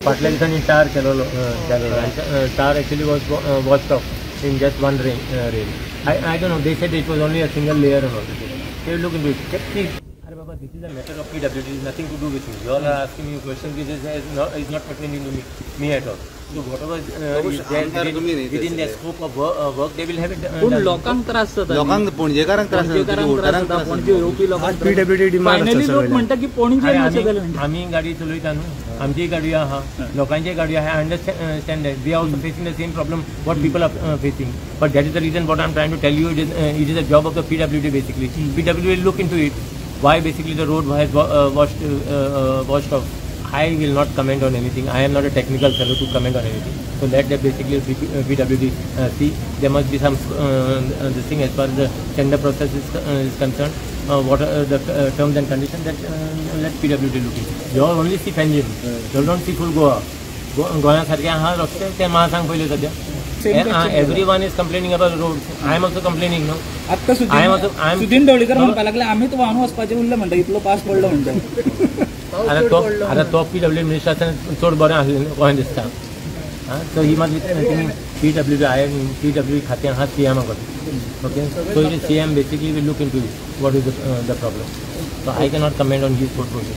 फाटल्या दिसांनी टार केलेलो केलेलो आनी tar actually was washed off in just one rain. I don't know, they said it was only a single layer and all. They will look into it. See, अरे बाबा, this is a matter of PWD, is nothing to do with me. You all are asking me questions which is not pertaining to me at all. So whatever is there within the scope of work, they will have it. पूण लोकांक त्रास जाता, लोकांक पणजेकारांक त्रास जाता, पणजे येवपी लोकांक. PWD demand finally लोक म्हणटा की पणजे आमी गाडी चलयता न्हू, आमची गाडी आहा, लोकांची गाडी आहा. I understand that we are also facing the same problem what people are facing, but that is the reason what I am trying to tell you. It is a job of the PWD basically. PWD will look into it why basically the road has washed off. I will not comment on anything. I am not a technical fellow to comment on anything. So let that basically PWD see. There must be some this thing as far as the tender process is concerned. What are the terms and conditions that let PWD look into. You all only see Panjim. You all don't see full Goa. Goa सारखे आहा रस्ते ते म्हाका सांग पयलीं सद्या. Everyone is complaining about roads. I am also complaining, no? आत्ता सुदीन ढवळीकर म्हणपाक लागले आमीच व्हांवन वचपाचें उरलें म्हणटा, इतलो पावस पडलो म्हणटा. आतां तो पीडब्ल्यू मिनिस्टर आसतना चड बरें आसलें गोंय दिसता. सो ही मात पीडब्ल्यू I PW खातें आहा सीएमा कडेन. Okay, so it is CM basically will look into it what is the problem. So I cannot comment on his portfolio.